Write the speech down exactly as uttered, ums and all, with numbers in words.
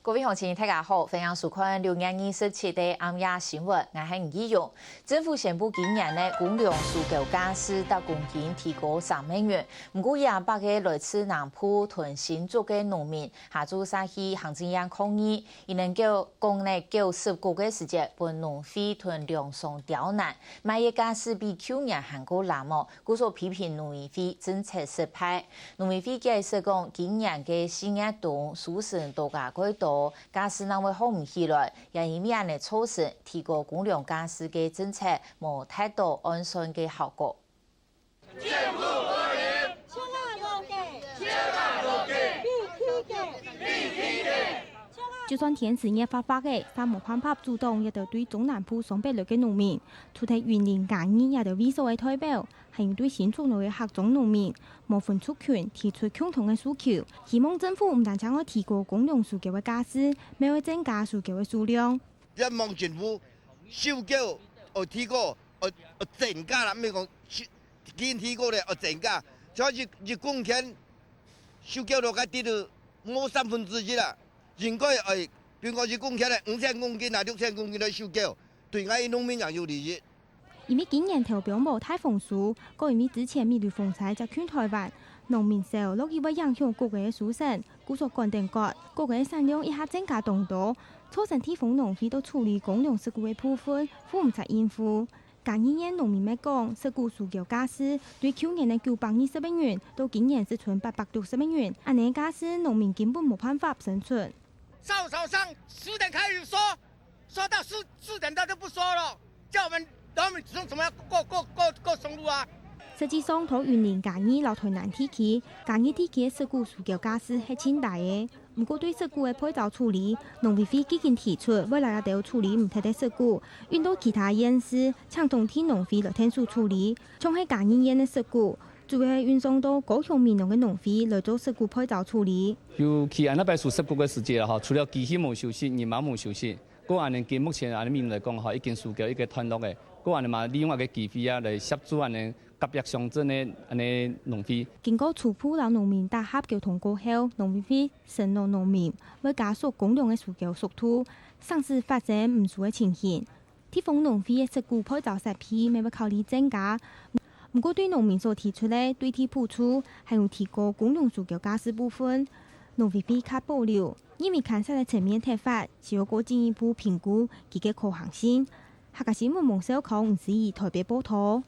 各位鄉親，大家好，歡迎收看六月二十七个暗夜新聞，𠊎係吳義勇。政府宣布今年个公糧收購價數逐公斤提高三美元，毋過也有百个來自南部同新竹个農民下晝煞去行政院抗議，佢等講呢九十九个時節分農會同糧商刁難，賣个價數比舊年還過濫哦， 故所批評農委會政策失敗。農委會解釋講，今年个四月冬收成多加蓋多，價數正會好毋起來，也因為恁呢造成提高公糧價數个政策無達到按算个效果。就算天時熱發發个，煞無辦法阻擋這兜對中南部上北來个農民，除忒雲林、嘉義這兜位所个代表， 還有對新竹來个客庄農民，無分族群提出共同个訴求，希望政府毋單淨愛提高公糧收購个價數，乜愛增加收購个數量。願望政府收購愛提高，愛，愛增加啦，毋係講收，緊提高咧，愛增加。像一，一公頃收購落去，跌到無三分之一啦，應該愛，比如講一公頃咧，五千公斤啊，六千公斤來收購，對𠊎農民也有利益。 因為今年頭放無大豐收，過因為之前美麗風颱接近臺灣，農民愁落雨會影響各个收成，故所趕等割，各个產量一下增加當多，造成地方農會到處理公糧事故个部分，負毋掣應付。嘉義縣農民乜講，事故收購價數對舊年个九百二十美元，到今年只賰八百六十美元，恁呢價數農民根本無辦法生存。上早上十點開始收， 收到四，四點多就不收了，叫我們農民只能怎麼樣過，過，過，過生路啊？實際上，在雲林嘉義摎臺南地區，嘉義地區个事故收購價數係盡低个。毋過對事故个配料處理，農委會既經提出，未來這兜處理毋忒个事故，運到其他縣市，請當地農會來𢯭手處理。像係嘉義縣个事故，主要係運送到高雄美濃个農會來做事故配料處理。尤其恁呢擺收事故个時節吼，除了機器無休息，人嘛無休息。 過恁呢，今目前恁呢面來講吼，已經收購一个段落个。過恁呢嘛，利用這个機會啊，來協助恁呢隔壁鄉鎮个恁呢農會。經過初步摎農民打合溝通過後，農委會承諾農民會加速公糧个收購速度，省得發生毋收个情形。地方農會个事故配料設備乜會考慮增加。毋過對農民所提出个對地補助，還有提高公糧收購價數部分，農委會較保留。 因為牽涉个層面忒闊，需要過進一步評估佢个可行性。客家新聞黃少康、吳思怡臺北報導。